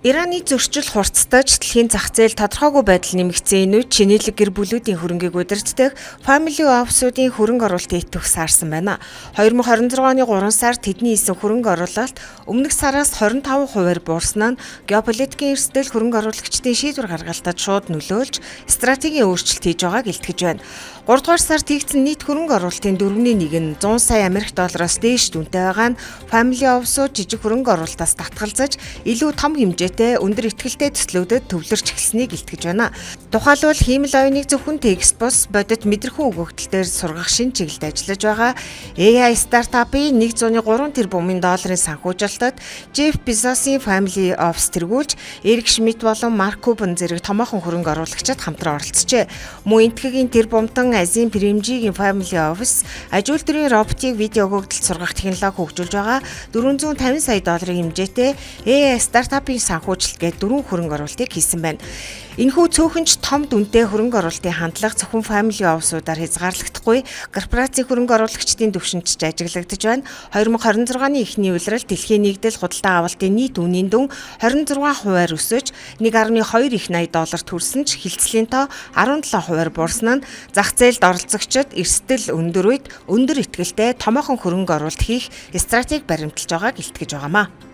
Ираны зөрчил хурцтаж, дэлхийн зах зээл тодорхойгүй байдал нэмэгдсэн энэ үед чинээлэг гэр бүлүүдийн хөрөнгийг удирддаг Family Office-уудын хөрөнгө оруулалтын идэвх саарсан байна. 2026 оны 3 сард тэдний хийсэн хөрөнгө оруулалт өмнөх сараас 25 хувиар буурсан нь геополитикийн эрсдэл хөрөнгө оруулагчдын шийдвэр гаргалтад шууд нөлөөлж, стратегийн өөрчлөлт хийж байгааг илтгэж байна. 3 дугаар сард хийгдсэн нийт хөрөнгө оруулалтын дөрөвний нэг нь 100 сая Америк доллароос дээш дүнтэй байгаа нь Family Office-ууд жижиг хөрөнгө оруулалтаас татгалзаж, илүү том хэмжээтэй, өндөр итгэлтэй төслүүдэд төвлөрч эхэлснийг илтгэж байна. Тухайлбал, хиймэл оюуныг зөвхөн текст бус бодит мэдрэхүй өгөгдөлтөөр сургах шинэ чиглэлд ажиллаж байгаа AI стартапын 103 тэрбумын долларын санхүүжилтэд Jeff Bezos-ийн Family Office тэргүүлж, Эрик Шмидт болон Марк Кубан зэрэг томоохон хөрөнгө оруулагчид хамтран оролцжээ. Мөн Энэтхэгийн тэрбумтан Азим Премжигийн Family Office аж үйлдвэрийн роботыг видео өгөгдөлд сургах технологи хөгжүүлж байгаа 450 сая долларын хэмжээтэй AI стартапын санхүүжилт гээд дөрвөн хөрөнгө оруулалтыг хийсэн байна. Энэхүү цөөхөн ч том дүнтэй хөрөнгө оруулалтын хандлага зөвхөн Family Office-уудаар хязгаарлагдахгүй, корпорацийн хөрөнгө оруулагчдын түвшинд ч ажиглагдаж байна. 2026 оны эхний улирал дэлхийн нэгдэл худалдан авалтын нийт үнийн дүн 26 хувиар өсөж, 1.2 их 80 долларт хүрсэн ч хилцлийн тоо 17 хувиар буурсан нь зах зээлд оролцогчид эрсдэл өндөр үед өндөр итгэлтэй томоохон хөрөнгө оруулалт хийх стратеги баримталж байгааг илтгэж байгаамаа.